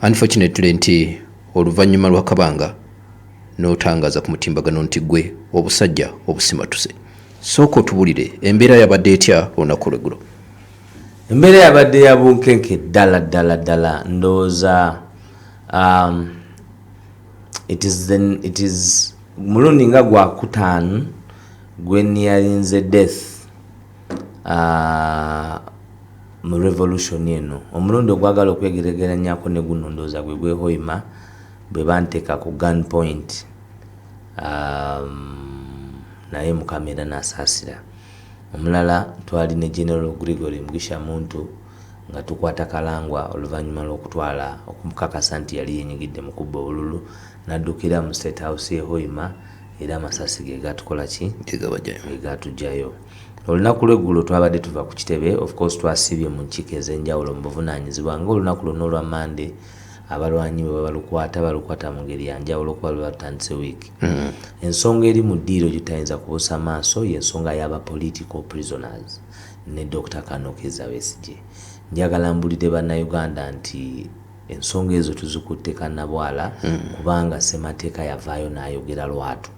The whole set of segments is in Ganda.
Unfortunately nti oluvannyuma lw'akabanga n'otangaza ku mutimbagano nti gwe obusajja obusimatuse. Sooka otubulire embeera yabadde etya olunaku olweggulo? Embeera yabadde ya bunkenke ddala ddala ddala. Ndowooza it is mulundi nga gwakutaano gwe niyalinze death mu revolution eno. Omulundi ogwagala okwegeregeranyako ne guno ndowooza gwe gwe Hoima bwe banteeka ku gun point, naye Mukama era n'asaasira. Omulala twali ne General Gregory Mugisha Muntu nga tukwata Kalangwa oluvannyuma lw'okutwala okumukakasa nti yali yenyigidde mu kubba obululu, n'addukira mu State House ye Hoima, era amasasi ge gatukola ki? Ge gatuggyayo. Olunaku lw'eggulo twabadde tuva ku kitebe, of course twasiibye mu nkiiko ez'enjawulo mu buvunaanyizibwa ng'olunaku lwonna olwa Mande abalwanyi bwe balukwata balukwata mu ngeri ya njawulo okuba lwe batandise wiiki. Ensonga eri mu ddiiro gy'otayinza kubuusa maaso y'ensonga y'aba political prisoners ne Dr. Colonel Kizza Besigye. Njagala mbulire Bannayuganda nti ensonga ezo tuzikutte kannabwala kubanga ssemateeka yavaayo n'ayogera lwatu.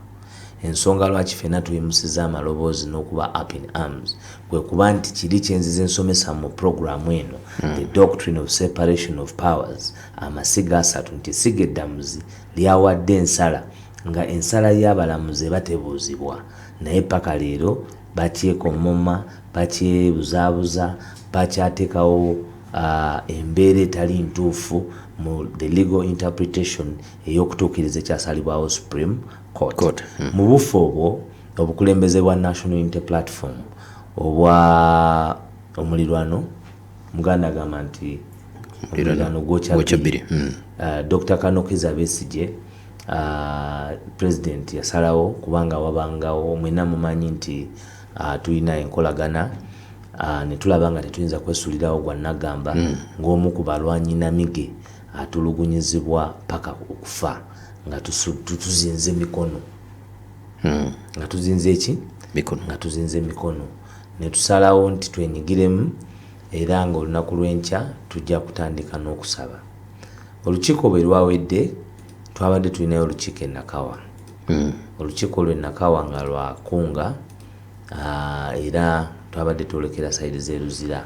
Ensonga lwaki ffenna tuyimusiza amaloboozi n'okuba up in arms kwe kuba nti kiri kyenzize nsomesa mu puroguramu eno, the doctrine of separation of powers, amasiga asatu, nti essiga eddamuzi lyawadde ensala nga ensala y'abalamuzi eba tebuuzibwa, naye paka leero bakyekomoma, bakyebuzaabuza, bakyateekawo embeera etali ntuufu mu the legal interpretation ey'okutuukiriza ekyasalibwawo Supreme Court. Court. Mu bufu obwo obukulembeze bwa National Unity Platform obwa omulirwano, Muganda agamba nti omulirwano gwokya gwokya bbiri. Bbiri. Dr. Colonel Kizza Besigye, president yasalawo kubanga wabangawo mwenna mumanyi nti tulina enkolagana, ne tulaba nga tetuyinza kwesulirawo gwa nagamba ng'omu ku balwanyi namige atulugunyizibwa paka okufa nga tuzinze mikono. Nga tuzinze eki? Mikono. Nga tuzinze mikono ne tusalawo nti twenyigiremu, era ng'olunaku lw'enkya tujja kutandika n'okusaba. Olukiiko bwe lwawedde twabadde tulinayo olukiiko e Nakawa. Olukiiko lw'e Nakawa nga lwakunga, era twabadde twolekera side z'e Luzira.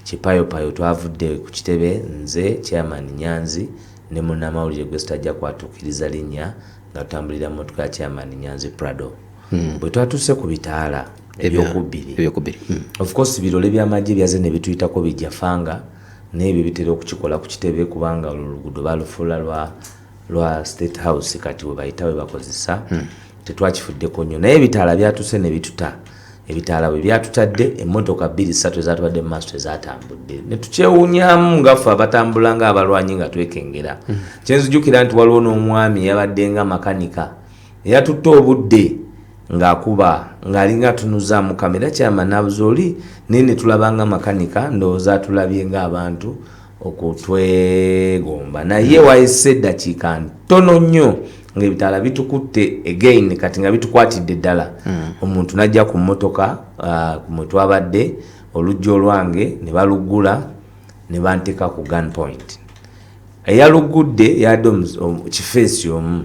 Kipayopayo twavudde ku kitebe, nze Chairman Nyanzi ne munnamawulire gwe sitajja kwatuukiriza linnya, nga tutambulira mmotoka ya Chairman Nyanzi Prado. Bwe twatuuse ku bitaala ebyokubiri, ebyokubiri. Of course birole by'amagye byaze ne bituyitako bijjafanga, n'ebyo bitera okukikola ku kitebe kubanga olwo oluguudo balufuula lwa State House, kati we bayita we bakozesa. Tetwakifuddeko nnyo, naye ebitaala byatuuse ne bituta. Ebitaala bwe byatutadde, emmotoka bbiri ssatu ezatubadde mu maaso tezatambudde, ne tukyewuunyamu nga ffe abatambula ng'abalwanyi nga twekengera. Kyenzijukira nti waliwo n'omwami yabadde nga makanika eyatutte obudde ng'akuba ng'alinga atunuzaamu kamera kyama n'abuza oli, naye ne tulaba nga makanika, ndowooza atulabye ng'abantu okutwegomba, naye wayise eddakiika ntono nnyo ng'ebitaala bitukutte again, kati nga bitukwatidde ddala. Omuntu n'ajja ku mmotoka mwe twabadde, oluggi olwange ne baluggula ne banteeka ku gun point. Eyalugudde yadde kifeesi omu.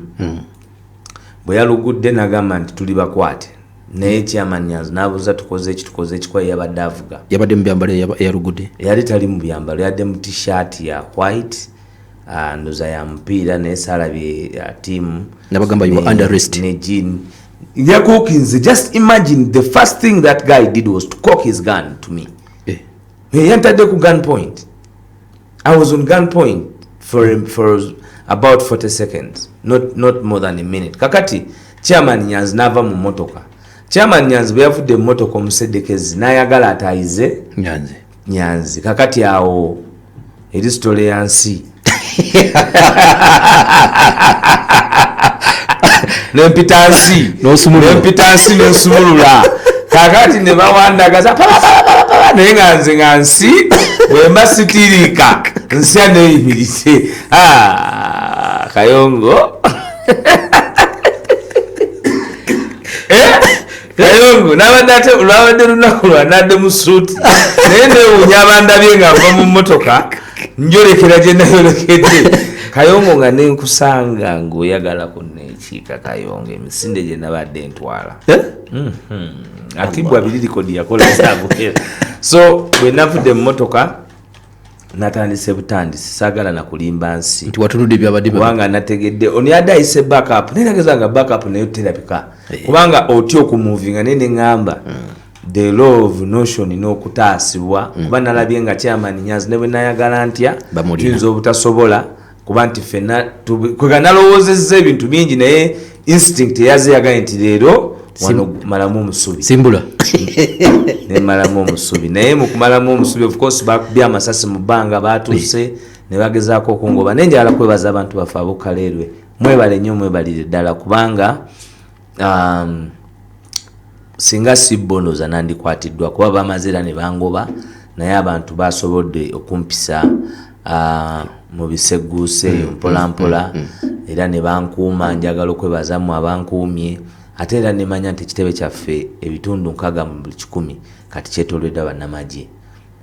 Bwe yalugudde n'agamba nti tuli bakwate, naye Chairman Nyanzi n'abuuza tukoze eki, tukoze eki, kuba yabadde avuga. Yabadde mu byambalo eyalugudde? Yali tali mu byambalo, yadde mu t-shirt ya white, ndoza ya mupiira, naye saalabye tiimu. Nabagamba you were under arrest. Ne jean yakokinze. Just imagine, the first thing that guy did was to cock his gun to me. Yantadde ku gun point. I was on gun point for about 40 seconds, not more than a minute. Kakati Chairman Nyanzi n'ava mu mmotoka. Chairman Nyanzi bwe yavudde mu mmotoka, omuseddekezi n'ayagala ataayize Nyanzi. Nyanzi. Kakati awo eri story ya nsi, nempita nsi. N'osumulula. Nempita nsi nensumulula. Kakati ne bawandagaza palapalapala, naye nga nze nga nsi bwemba sitiriika nsya neyimirise. Ah, Kayongo. Eh, Kayongo nabadde ate lwabadde lunaku lwanadde mu suuti, naye newuunya abandabye nga nva mu mmotoka. Njolekera gye nayolekedde, Kayongo, nga nenkusanga ng'oyagala kuneekiika. Kayongo, emisinde gye nabadde ntwala. Eh? Akibwa biri likodi yakola zabuhera. So bwe navudde mu motoka, natandise butandisi, saagala nakulimba nsi. Nti watunudde byabadde. Kubanga nategedde ono yadde ayise backup, naye nageza nga backup nayo terabika. Eh. Kubanga otya okumuvinga, naye neŋŋamba the law of notion n'okutaasibwa, kuba nalabye nga chairman Nyanzi ne bwe nayagala ntya, Bamulina. tuyinza obutasobola, kuba nti fenna kwega nalowoozezza ebintu bingi, naye instinct eyaze yagaye nti leero wano malamu omusubi. Simbula. Nemalamu omusubi, naye mu kumalamu omusubi, of course bakubye amasasi mu bbanga, batuuse ne bagezaako okungoba. Naye njagala kwebaza abantu baffe abokaleerwe, mwebale nnyo, mwebalire ddala, kubanga singa si bonoza nandikwatiddwa, kuba bamaze era ne bangoba, naye abantu basobodde okumpisa mu bisegguuse eyo mpola mpola, era ne bankuuma. Njagala okwebazamu abankuumye, ate era nemanya nti ekitebe kyaffe ebitundu 60% kati kyetooloddwa bannamagye,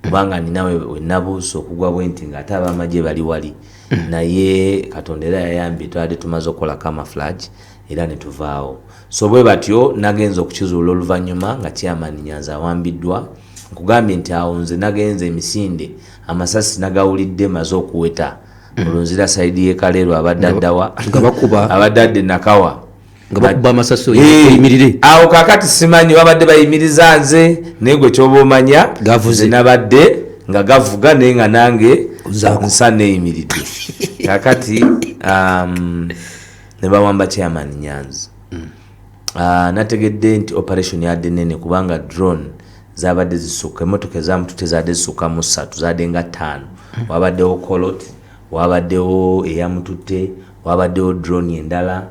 kubanga nina wenabuusa okugwa bwe nti ngaate abamagye bali wali, naye Katonda era yayambye, twabadde tumaze okukola camouflage era ne tuvaawo. So bwe batyo nagenza okukizuula oluvannyuma nga chairman Nyanzi awambiddwa. Nkugambye nti awo nze nagenza emisinde, amasasi nagawulidde maze okuweta olunzira side y'e Kaleerwe, abadde addawa? Nga bakuba. Abadde adde Nakawa. Nga bakuba amasasi. Eh, oyimirire. Awo kakati simanyi babadde bayimiriza nze, naye gwe kyoba omanya Gavuze. nze nabadde nga gavuga, naye nga nange Ozaako. nsa neyimiridde. Kakati ne bawamba chairman Nyanzi. Nategedde nti operation yadde nene, kubanga drone zabadde zisukka, emotoka ezamutute zadde zisukka mu ssatu, zadde nga ttaano. Wabaddewo Corolla, wabaddewo eyamututte, wabaddewo drone endala,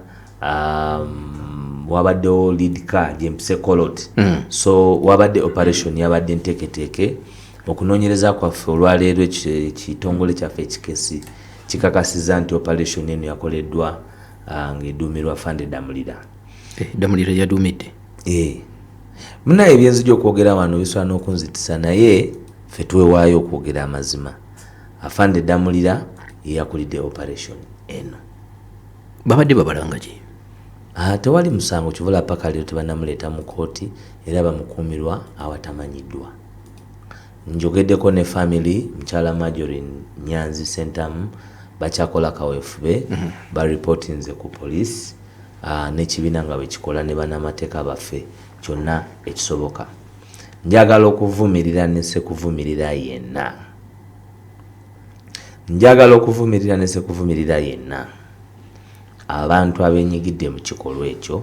wabaddewo lead car gyempise Corolla. So wabadde operation yabadde nteeketeeke. Okunoonyereza kwaffe olwaleero, ekitongole kyaffe ekikesi kikakasiza nti operation eno yakoleddwa ng'eduumirwa Fande Damulira. Eh, Damulira yaduumidde. Eh. Munaye, ebyenzija okwogera wano bisobola n'okunzitisa, naye ffe twewaayo okwogera amazima. Afande Damulira yeyakulidde operation eno. Babadde babalanga ki? Ah, tewali musango kivula paka leero tebanamuleeta mu kooti, era bamukuumirwa awatamanyiddwa. Njogeddeko ne family, mukyala Majorin Nyanzi Sentamu, bakyakola kaweefube, bareportinze ku poliisi, n'ekibiina nga bwekikola ne bannamateeka baffe kyonna ekisoboka. Njagala okuvumirira nesekuvumirira yenna, njagala okuvumirira nesekuvumirira yenna abantu abenyigidde mu kikolwa ekyo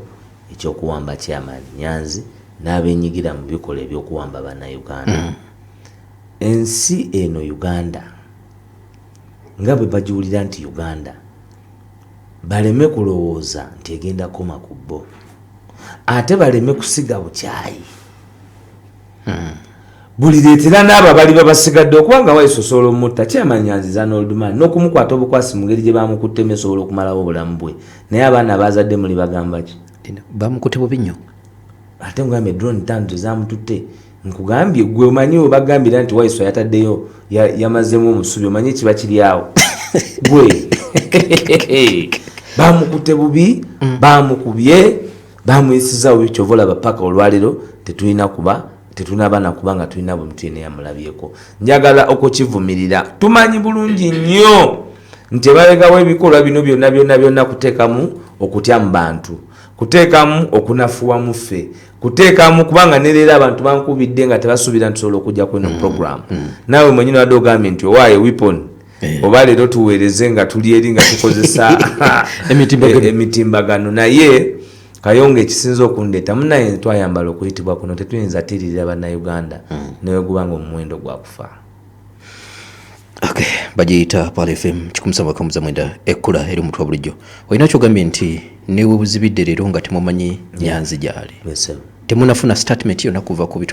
ekyokuwamba chairman Nyanzi n'abenyigira mu bikolwa ebyokuwamba Bannayuganda. Ensi eno Uganda nga bwe bagiwulira nti Uganda, baleme kulowooza nti egenda koma ku bo, ate baleme kusiga bukyayi bulireetera n'abo abali babasigadde, okubanga waiso osobola omutta. Chairman Nyanzi is an old man, n'okumukwata obukwasi mu ngeri gye bamukuttemu esobola okumalawo obulamu bwe, naye abaana bazadde muli bagamba ki? Bamukutte bubi nnyo. Ate nkugambye drone ttaano tezamututte. Nkugambye gwe omanyi we bagambira nti Waiswa yataddeyo yamazemu omusubi, omanyi ekiba kiri awo. Gwe bamukutte bubi, bamukubye, bamuyisiza bubi, kyova olaba paka olwaleero tetulina kuba tetunaba nakuba nga tulina bwe mutuyina yamulabyeko. Njagala okukivumirira. Tumanyi bulungi nnyo nti ebabegawo ebikolwa bino byonna byonna byonna kuteekamu okutya mu bantu, kuteekamu okunafuwa mu ffe, kuteekamu, kubanga ne leero abantu bankubidde nga tebasuubira nti tusobola okujja kweno program. Naawe mwenyini wadde ogambye nti owaaye weapon, oba leero tuweereze nga tuli eri nga tukozesa Emitimbagano. Emitimbagano. Naye Kayonga, ekisinza okundeeta munaye, twayambala okuyitibwa kuno, tetuyinza tiririra Bannayuganda neweguba nga omuwendo gwakufa. Okay, bagiyita Pearl FM 179, ekkula eri omutwe wa bulijjo. Olina kyogambye nti newe buzibidde leero nga temumanyi Nyanzi gyali. Yes, sir. Temunafuna statement yonna kuva ku bitu.